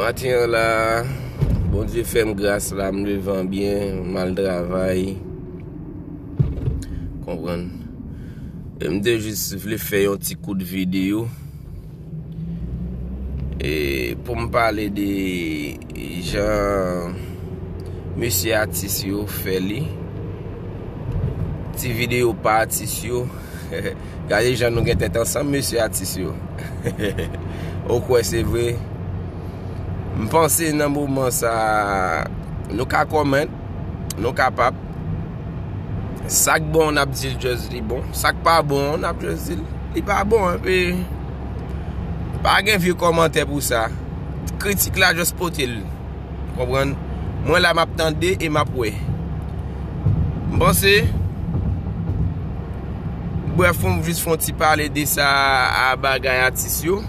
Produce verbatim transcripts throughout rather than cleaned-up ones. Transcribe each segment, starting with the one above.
Maten an la, Bondye fè m gras la, m leve an byen, m al travay. Konprann? E m te jis vle fè yon ti kout videyo. E pou m pale de jan mesye atis yo fè li. Ti videyo pa atis yo. Gade jan nou gen tèt ansanm, mesye atis yo. Ou kwè se vre? M panse nan moman sa, nou ka kòmant, nou kapab. Sa k bon, n ap di l just li bon. Sa k pa bon, n ap just di l li pa bon. Epi, pa gen vye kòmantè pou sa. Kritik la, just pote l. Konprann? Mwen la, m ap tande e m ap wè. M panse, brèf, fò m jis fè yon ti pale de sa a, bagay atis yo.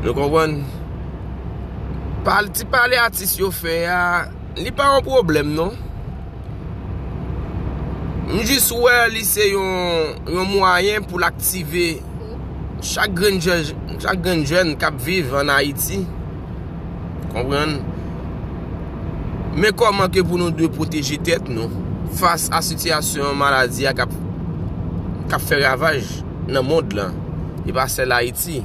Nou konprann? Pal-, ti pale atis yo fè a, li pa yon pwoblèm, non. M jis wè li se yon, yon mwayen pou l aktive chak grenn jèn, chak grenn jèn k ap viv ann Ayiti. Konprann? Men kòman ke pou nou dwe pwoteje tèt nou fas a sitiyasyon maladi a k ap, k ap fè ravaj nan mond lan. E pa sèl Ayiti.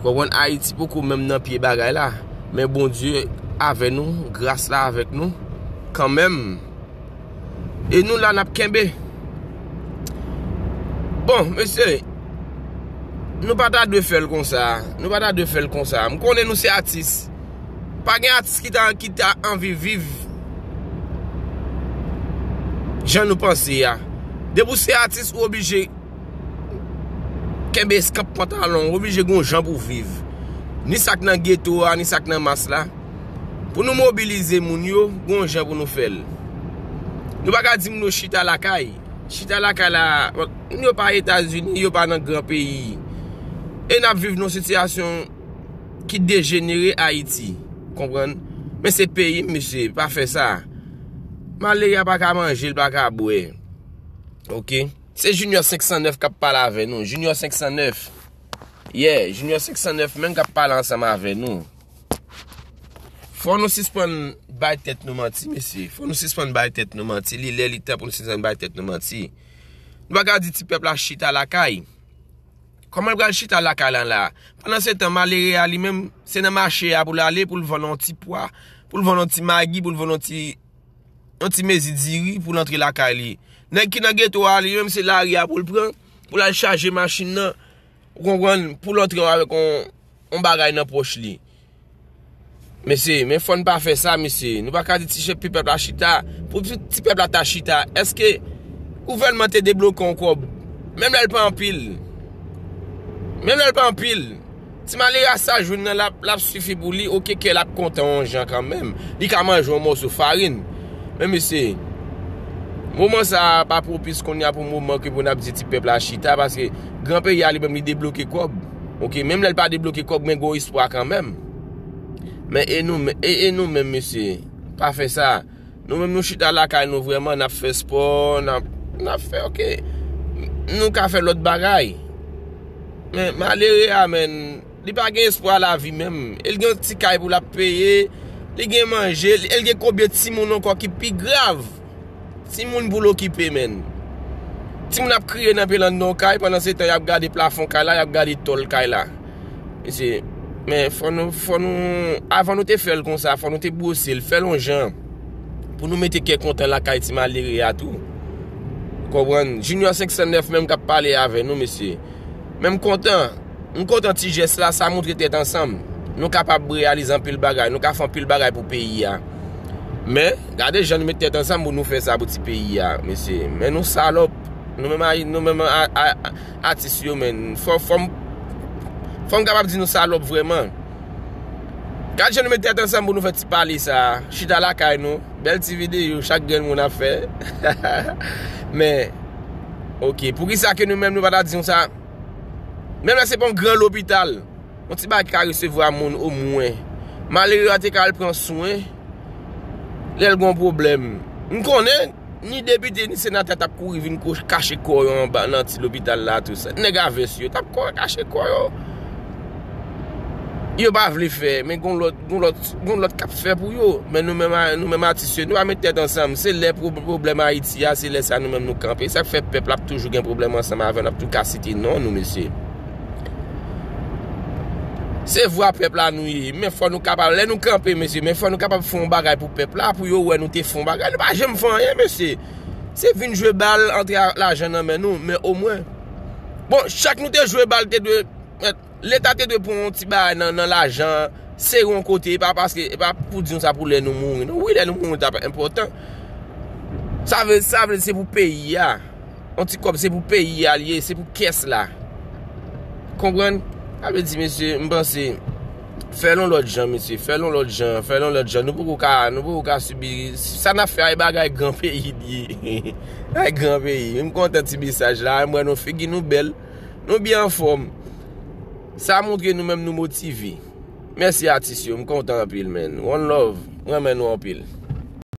Konprann? Ayiti poko menm nan pye bagay la. Men Bondye avè nou, gras la avèk nou kanmenm. E nou la, n ap kenbe. Bon, mesye, nou pa ta dwe fè l konsa. Nou pa ta dwe fè l konsa. M konnen nou se atis. Pa gen atis ki ta, ki ta anvi viv jan nou panse a. Depi w se atis, ou oblije kenbe eskanp pantalon, ou oblije gon jan pou viv. Ni sa k nan geto a, ni sa k nan mas la. Pou nou mobilize moun yo, gon jan pou nou fè l. Nou pa ka di moun yo chita lakay. Chita lakay la, moun yo pa Etazini, yo pa nan gran peyi. E n ap viv nan sitiyasyon ki dejenere Ayiti. Konprann? Men se peyi m, mesye, pa fè sa. Malere a pa ka manje, l pa ka bwè. Oke? Se Junior senk san nèf k ap pale avè nou. Junior senk san nèf. Yeah, Junior senk san nèf menm k ap pale ansanm avè nou. Fò nou sispann bay tèt nou manti, mesye. Fò nou sispann bay tèt nou manti. Li lè, li tan pou nou sispann bay tèt nou manti. Nou pa ka di ti pèp la chita lakay. Kòman l pral chita lakay la la? Pandan se tan, malere a li menm, se nan mache a pou l ale, pou l vann yon ti pwa, pou l vann yon ti magi, pou l vann yon ti, yon ti mezi diri pou l antre lakay li. Nèg ki nan geto a, li menm, se lari a pou l pran, pou l al chaje machin nan, ou konprann, pou l antre avèk yon, yon bagay nan pòch li. Mesye, men fò n pa fè sa, mesye. Nou pa ka di ti chèf, ti pèp la chita. Pou ti, ti pèp la ta chita, èske gouvènman te debloke yon kòb? Menm lè l pa anpil. Menm lè l pa anpil. Ti malere a sa jwenn nan l ap, l ap sifi pou li, oke, kè l ap kontan yon jan kanmenm. Li ka manje yon mòso farin. Men mesye, moman sa a pa pwopis kounye a pou moman ke pou n ap di ti pèp la chita, paske gran peyi a li menm li debloke kòb. Oke, menm lè l pa debloke kòb, men gon espwa kanmenm. Men e nou, e, e nou menm, mesye, pa fè sa. Nou menm nou chita lakay nou vrèman, n ap fè spò, n ap, n ap fè, oke. Nou ka fè lòt bagay. Men malere a, menm, li pa gen espwa lavi menm. E l gen yon ti kay pou l ap peye, li gen manje, e l gen konbyen timoun ankò ki pi grav. Timoun pou l okipe, menm. Timoun ap kriye nan pye l anndan yon kay, pandan se tan y ap gade plafon kay la, y ap gade tòl kay la. Mesye, men fò nou, fò nou, avan nou te fè l konsa, fò nou te bwose l, fè l yon jan. Pou nou mete kè kontan lakay ti malere a tou. Konprann? Junior senk san nèf menm k ap pale avè nou, mesye. Men m kontan. M kontan ti jès la, sa montre tèt ansanm. Nou kapab reyalize anpil bagay, nou ka fè anpil bagay pou peyi a. Men, gade jan nou met tèt ansanm pou nou fè sa pou ti peyi a, mesye. Men nou salòp. Nou menm a, nou menm a, a, a, atis yo, men. Fò, fò m, fò m kapab di nou salòp vrèman. Gade jan nou met tèt ansanm pou nou fè ti pale sa. Chita lakay nou. Bèl ti videyo, chak grenn moun ap fè. Men, oke, poukisa ke nou menm nou pa ta di nou sa? Menm lè se pa yon gran lopital, yon ti bagay ki ka resevwa moun omwen. Malere a te ka al pran swen lè l gen yon pwoblèm. M konnen ni depite ni senatè t ap kouri vin ko-, kache kò yo anba nan ti lopital la, tou sa. Nèg a vès yo t ap kouri kache kò yo. Yo pa vle fè, men gon lòt, gon lòt, gon lòt k ap fè pou yo. Men nou menm, nou menm atis yo, nou pa met tèt ansanm. Se lè pwoblèm Ayiti a, se lè sa nou menm nou kanpe. Sa k fè pèp la ap toujou gen pwoblèm ansanm avè nou, ap tou ka site non nou, mesye. Se vwa pèp la nou ye, men fò nou kapab, lè nou kanpe, mesye, men fò nou kapab fè yon bagay pou pèp la, pou yo wè nou te fè yon bagay. Nou pa janm fè anyen, mesye. Se vin jwe bal, antre lajan nan men nou, men omwen. Bon, chak nou te jwe bal, te dwe, Leta te dwe pran yon ti bagay nan, nan lajan, sere yon kote, e pa paske, e pa pou di nou sa pou lè nou mouri. Non, wi, lè nou mouri, t ap enpòtan. Sa vle, sa vle se pou peyi a. Yon ti kòb se pou peyi a li ye, se pou kès la. Konprann? Sa vle di, mesye, m panse, fè l yon lòt jan, mesye, fè l yon lòt jan, fè l yon lòt jan. Nou poko ka, nou poko ka sibi, sa n ap fè a, e bagay gran peyi li ye. Ay, gran peyi. M kontan ti mesaj la, m wè nou figi nou bèl. Nou byen anfòm. Sa montre nou menm nou motive. Mèsi atis yo, m kontan anpil, man. One love, m renmen nou anpil.